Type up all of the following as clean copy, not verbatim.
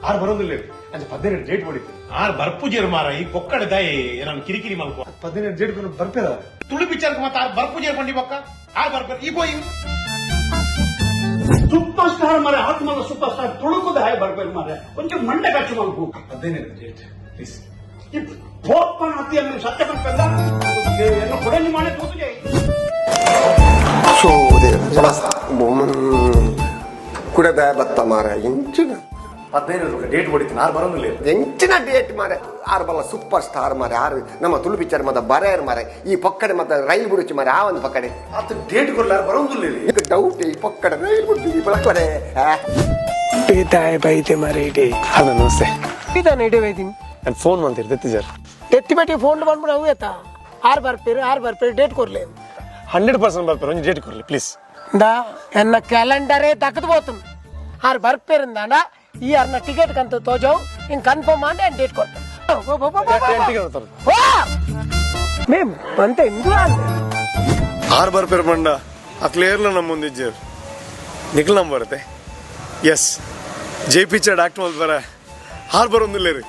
ಆರ್ ಬರೋದಿಲ್ಲ ಅಂಚ 18 ಡೇಟ್ ಹೊಡಿತು. ಆರ್ ಬರ್ಪುಜೇರು ಮಾರ, ಈ ಪೊಕ್ಕಡೆ ದಾಯಿ ನಾನು ಕಿರಿಕಿರಿ ಮಲ್ಪ. 18 ಡೇಟ್ ಬರ್ಪೇರ. ತುಳು ಪಿಕ್ಚರ್ ಮತ್ತ ಆರ್ ಬರ್ಪುಜೇರು ಕೊಂಡಿ ಬೊಕ್ಕ ಆರ್ ಬರ್ಪೇರು ಈ ಪೋಯಿ. ಸೂಪರ್ ಸ್ಟಾರ್ ಮಾರೆ, ಆತ್ಮದ ಸೂಪರ್ ಸ್ಟಾರ್ ತುಳುಕುದ ಹಾಯ್ ಬರ್ಬೇಕು ಮಾರೆ, ಒಂಚೂರು ಮಂಡೆ ಖರ್ಚು ಮಲ್ಪು. 15 ಡೇಟ್ ಪ್ಲೀಸ್. ಈ ಪೋಪ್ಪನ ಅತಿ ಅಂದ್ರೆ ಸತ್ಯ ಪಂಡ ಎಲ್ಲ ಕೊಡಂಜಿ ಮಾಡೆ ತೂತು ಜೈ. ಕುಡದ ಬತ್ತ ಮಾರ ಎಂಚಿನ. 15 ಡೇಟ್ ಹೊಡಿತೀನಿ, ಆರ್ ಬರೋದಿಲ್ಲ. ಎಂಚಿನ ಡೇಟ್ ಮಾರೆ? ಆರು ಬಲ್ಲ ಸೂಪರ್ ಸ್ಟಾರ್ ಮಾರೆ, ಆರು ನಮ್ಮ ತುಳು ಪಿಕ್ಚರ್ ಮತ್ತ ಬರೆಯರ್ ಮಾರೆ. ಈ ಪಕ್ಕಡೆ ಮತ್ತ ರೈಲ್ ಬುಡುಚಿ ಮಾರೆ, ಆ ಒಂದು ಪಕ್ಕಡೆ. ಆತ ಡೇಟ್ ಕೊಡ್ಲ, ಆರ್ ಬರೋದಿಲ್ಲ. ಈಗ ಡೌಟ್, ಈ ಪಕ್ಕಡೆ ರೈಲ್ ಬುಡ್ತಿ ಈ ಪಕ್ಕಡೆ. ಬೈತೆ ಮಾರೆ ಇಡೇ. ಹಲೋ, ನಮಸ್ತೆ. ಇದಾನೆ ಇಡೇ ಬೈತೀನಿ. ನಾನು ಫೋನ್ ಮಾಡ್ತೀರಿ ದತ್ತಿಜಾರ್. ಎತ್ತಿ ಬೇಟಿ ಫೋನ್ ಬಂದ್ಬಿಡು. ಅವು ಎತ್ತ ಆರ್ ಬರ್ಪೇರು, ಆರ್ ಬರ್ಪೇರು, ಡೇಟ್ ಕೊರ್ಲೆ. 100% ಬರ್ಪೇರು, ಒಂಜಿ ಡೇಟ್ ಕೊರ್ಲಿ ಪ್ಲೀಸ್. ಇಂದ ಎನ್ನ ಕ್ಯಾಲೆಂಡರೇ ತಕ್ಕದು పోతుంది. ಆರ್ ಬರ್ಪೇರಿಂದಾಂಡ ಈ ಅರ್ನ ಟಿಕೆಟ್ ಕಂತ ತೋಜವು ಇನ್ ಕನ್ಫರ್ಮ್ ಮಾಡಿ ಡೇಟ್ ಕೊಡ್ತೆ. ಟಿಕೆಟ್. ಮೇಮ್ ಅಂತೆ ಇಂದು ಅಂದೆ. ಆರ್ ಬರ್ಪೇರು ಬಂಡ ಆ ಕ್ಲಿಯರ್ಲ ನಮ್ಮ ಮುಂದಿಜ್ಜೇರು ನಿಖಲ್ ನಂಬರ್ ಬರುತ್ತೆ. ಎಸ್ ಜೆ ಪಿಕ್ಚರ್ ಡಾಕ್ಟರ್ ಮಲ್ಪರ ಆರ್ ಬರೋದಿಲ್ಲ ರೀ.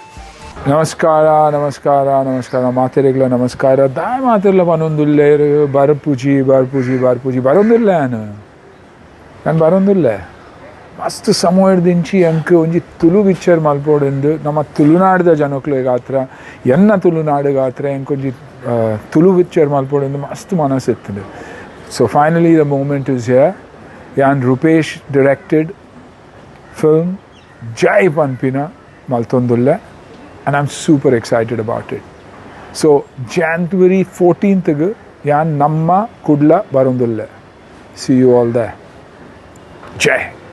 ನಮಸ್ಕಾರ, ನಮಸ್ಕಾರ, ನಮಸ್ಕಾರ ಮಾತೆರೆಗ್ಲ ನಮಸ್ಕಾರ. ದಾಯ ಮಾತೆರ್ಲ ಪನೊಂದುಲ್ಲೇರು ಬರ್ಪುಜಿ ಬರ್ಪುಜಿ ಬರ್ಪುಜಿ? ಬರೊಂದಿಲ್ಲ ಯಾನ್, ನಾನು ಬರೊಂದಿಲ್ಲ. ಮಸ್ತ್ ಸಮಯದಿಂಚಿ ಅಂಕ್ ಒಂಜಿ ತುಳು ಪಿಕ್ಚರ್ ಮಲ್ಪೊಡೆಂದು ನಮ್ಮ ತುಳುನಾಡ್ದ ಜನಕ್ಲೆಗಾತ್ರ, ಎನ್ನ ತುಳುನಾಡುಗಾತ್ರ ಎಂಕೊಂಜಿ ತುಳು ಪಿಕ್ಚರ್ ಮಲ್ಪೊಡೆಂದು ಮಸ್ತ್ ಮನಸ್ಸು ಇತ್ತುಂಡು. So finally the moment is here. ಯಾನ್ ರೂಪೇಶ್ ಡಿರೆಕ್ಟೆಡ್ ಫಿಲ್ಮ್ ಜೈ ಪನ್ಪಿನ ಮಲ್ತೊಂದುಲ್ಲೆ and I'm super excited about it. So January 14th ಯಾನ್ ನಮ್ಮ Kudla ಬರೊಂದುಲ್ಲೆ. See you all there. Jai.